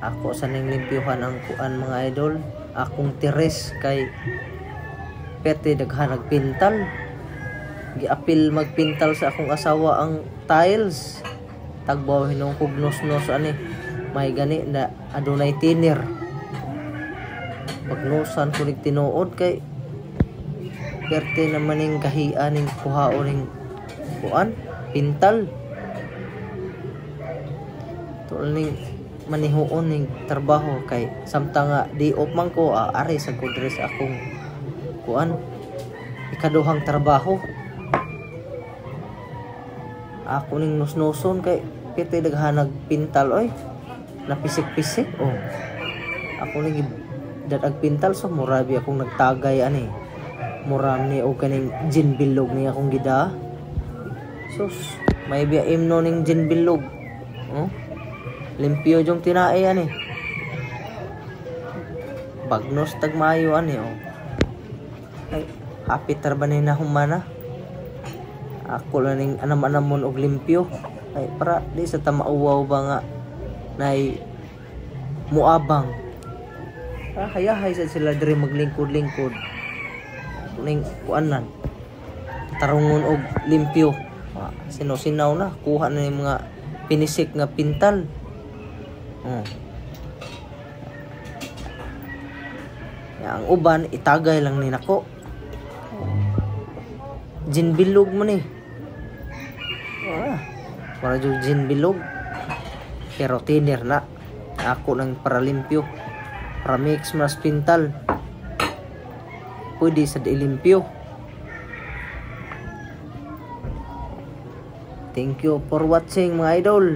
Ako sa ning limpyuhan ang kuan, mga idol, akong terrace, kay pete daghan nagpintal. Giapil magpintal sa akong asawa ang tiles. Tagbaw hinong kugnos-nos ani. May gani na adunay thinner. Pagnusan ko ning tinuod kay perte naman ning kahian ning kuhaon ning kuan pintal. Tuol ning manihuon ning trabaho kay samtang nga di off man ko, ari sa ko diri sa akong kuan, ikaduhang trabaho. Ako ning nusnuson kay piti daghan nagpintal oy. Napisik-pisik oh. Ako ning dadag pintal, so murabi akong nagtagay ani. Muram ni og kaning gin bilog ni akong gida. Sus, may biya imno ning gin bilog. Oh. Limpyo jong tinae ani. Bagnos tagmayo ani oh. Ay, happy ra ba ni na humana? Ako lang ning anam-anamon og limpyo. Ay, para di sa ta mauwaw ba nga nay muabang. Ah, hayahay sa sila diri maglingkod-lingkod. Ning kuanan. Tarungon og limpyo. Ah, sinaw-sinaw na kuha na yung mga pinisik nga pintal. Oh. Ya, ang uban itagay lang ni nako. Gin bilog mo ni. Ah, wala jud gin bilog. Pero thinner na. Ako nang para limpyo. Para mix mas pintal. Pwede sa limpyo. Thank you for watching, mga idol.